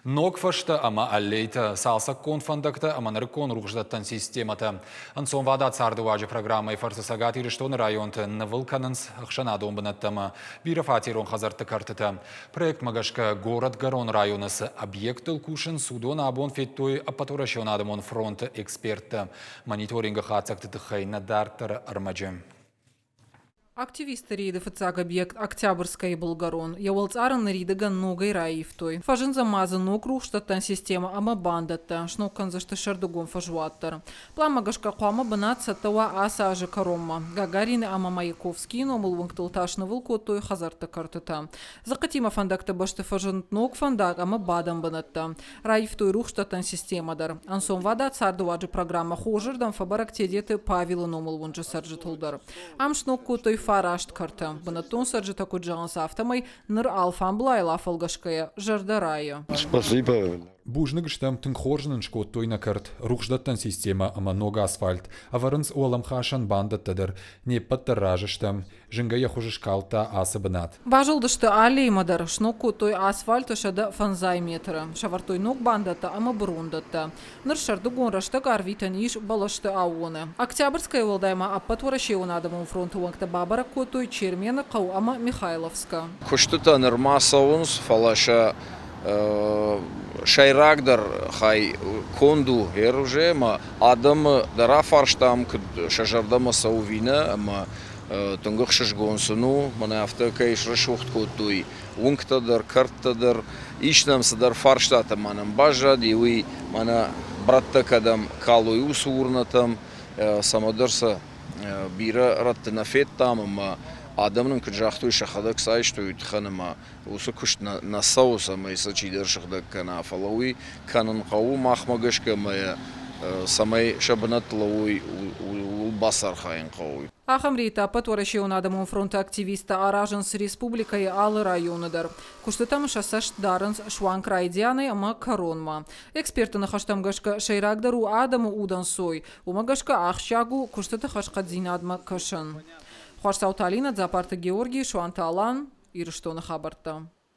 Ног фӕзтӕ ӕмӕ аллейтӕ, цалцӕггонд фӕндӕгтӕ ӕмӕ нырыккон рухсдӕттӕн системӕтӕ. Ӕнцонвадат цардыуаджы программӕйы фӕрцы Цӕгат Ирыстоны районты нывыл кӕнынц ӕхсӕнадон бынӕттӕ ӕмӕ бирӕфатерон хӕдзӕртты кӕртытӕ. Проектмӕ гӕсгӕ горӕтгӕрон районы цы объекттыл кусынц, уыдон абон федтой Ӕппӕтуӕрӕсеон адӕмон фронты эксперттӕ. Мониторингы хатдзӕгты тыххӕй нӕ дарддӕры ӕрмӕджы. Активистты рейды фыццаг объект Октябрьскӕйы былгӕрон. Йӕ уӕлцъар ын ныридӕгӕн ногӕй раивтой. Фӕзындзӕн ма дзы ног рухсдӕттӕн системӕ ӕмӕ бандӕттӕ, сног кӕндзысты сӕрдыгон фӕзуат дӕр. Пъланмӕ гӕсгӕ хъуамӕ бынат цӕттӕ уа ацы азы кӕронмӕ. Гагарины ӕмӕ Маяковскийы номыл уынгтыл та снывыл кодтой хӕдзӕртты кӕртытӕ. Дзыхъхъытимӕ фӕндӕгты бӕсты фӕзынд ног фӕндаг ӕмӕ бадӕн бынӕттӕ. Раивтой рухсдӕттӕн системӕ дӕр. Ӕнцонвадат цардыуаджы программӕ хорзырдӕм фӕбӕрӕг Тедеты Павелы номыл уынджы цӕрджытыл дӕр. Ам сног кодтой фараст кӕрты. Бынӕттон цӕрджытӕ куыд зӕгъынц, афтӕмӕй ныр алфамблайыл афӕлгӕсгӕйӕ зӕрдӕ райы. Спасибо. Бузныг стӕм, тынг хорз нын скодтой нӕ кӕрт, рухсдӕттӕн системӕ ӕмӕ ног асфальт. Ӕвӕрынц уӕлӕмхасӕн бандӕттӕ дӕр. Не ппӕт дӕр разы стӕм. Зынгӕ йӕ хуыз скалдта ацы бынат. Базылдысты аллеймӕ дӕр, сног кодтой асфальты 105 метры, сӕвӕрдтой ног бандӕттӕ ӕмӕ бырондӕттӕ. Ныр сӕрдыгон рӕстӕг арвитӕн ис бӕлӕсты аууоны. Октябрьскӕйы уӕлдай ма Ӕппӕтуӕрӕсеон адӕмон фронты уӕнгтӕ бабӕрӕг кодтой Чермены хъӕу ӕмӕ Михайловскы. Куыстытӕ нырма цӕуынц, фӕлӕ сӕ сӕйрагдӕр хай конд у ӕружӕ ӕмӕ адӕмы дӕр афарстам, куыд сӕ зӕрдӕмӕ цӕуы ӕви нӕ, ӕмӕ Тынг ӕхсызгон сын у, мӕнӕ афтӕ кӕй срӕсугъд кодтой уынгтӕ дӕр, кӕрттӕ дӕр. Ис нӕм цыдӕр фарстатӕ ма нӕм баззади, уый мӕнӕ брӕттӕ кӕдӕм калой уыцы урнӕтӕм, цӕмӕдӕр сӕ бирӕ рӕтты нӕ федтам ӕмӕ адӕм нын куыд загътой, сӕхӕдӕг сӕ айстой уый тыххӕн ӕмӕ уыцы куыст нӕ цӕуы, цӕмӕй сӕ чидӕр сыгъдӕг кӕна, фӕлӕ уый кӕнын хъӕуы махмӕ гӕсгӕ ӕмӕ цӕмӕй сӕ бынӕтты лӕууой, ууыл бацархайын хъӕуы. Ахӕм рейдтӕ Ӕппӕтуӕрӕсеон адӕмон фронты активисттӕ аразынц республикӕйы алы районы дӕр. Куыстытӕм сӕ цӕст дарынц суанг райдианӕй ӕмӕ кӕронмӕ. Экспертты ныхӕстӕм гӕсгӕ, сӕйрагдӕр у адӕмы удӕнцой, уымӕ гӕсгӕ ахсджиаг у куыстыты хӕрзхъӕддзинадмӕ кӕсын. Хуасдзауты Алинӕ, Дзапарты Георгий, Суанты Алан, Ирыстоны хабӕрттӕ.